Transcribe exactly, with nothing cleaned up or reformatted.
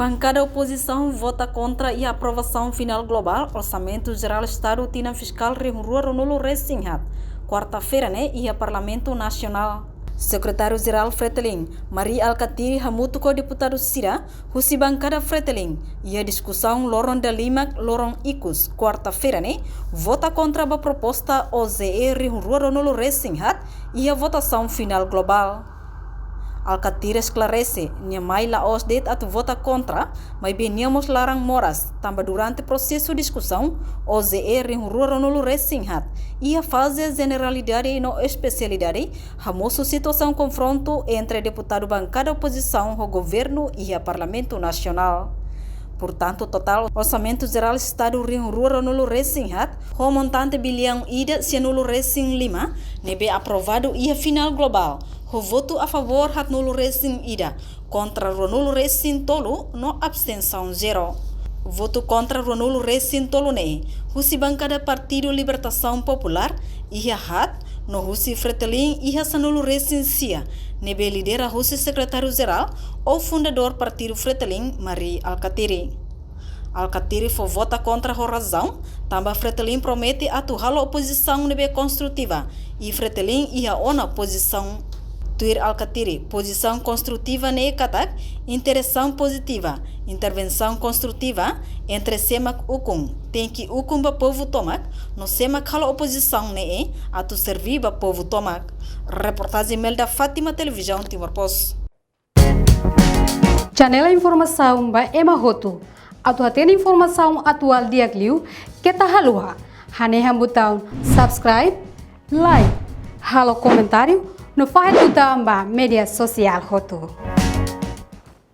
Bankada opozisaun vota kontra iha aprovasaun finál globál Orsamentu Jerál Estadu tinan fiskál rihun rua ruanulu resin haat, kuarta-feira ne'e, iha Parlamentu Nasionál. Sekretáriu Jerál Fretilin, Mari Alkatiri, hamutuk ho deputadu sira husi bankada Fretilin, iha diskusaun loron dalimak loron ikus, kuarta-feira ne'e, vota kontra ba proposta O J E rihun rua ruanulu resin haat iha votasaun finál globál. Alkatiri esklarese, nia mai la'ós de'it atu vota kontra, maibé nia mós laran moras, tanba durante prosesu diskusaun O J E rihun rua ruanulu resin haat, iha faze jeneralidade no espesialidade, hamosu situasaun konfrontu entre deputadu bankada opozisaun ho governu iha Parlamentu Nasionál. Portantu, totál Orsamentu Jerál Estadu rihun rua ruanulu resin haat, ho montante biliaun ida sianulu resin lima, ne'ebé aprovadu iha finál globál, ho votu a favór haatnulu resin ida, kontra ruanulu resin tolu no abstensaun zero. Votu kontra ruanulu resin tolu ne'e, husi bankada Partidu Libertasaun Populár iha haat, no husi Fretilin iha sanulu resin sia, ne'ebé lidera husi Sekretáriu Jerál ou fundadór Partidu Fretilin, Mari Alkatiri. Alkatiri fó vota kontra ho razaun, tanba Fretilin promete atu halo opozisaun ne'ebé konstrutiva, i Fretilin iha ona pozisaun. Tuir Alkatiri, pozisaun konstrutiva ne'e katak, interasaun pozitiva, intervensaun konstrutiva, entre sé mak ukun, tenke ukun ba povu tomak, no sé mak halo opozisaun ne'e, atu serve ba povu tomak. Reportajen Melda Fátima, Televizaun Timor Post. Janela informasaun ba ema hotu. Atu hatene informasaun atuál di'ak liu, keta haluha hanehan butaun subscribe, like, halo komentáriu, no fahe tutan ba média sosiál hotu.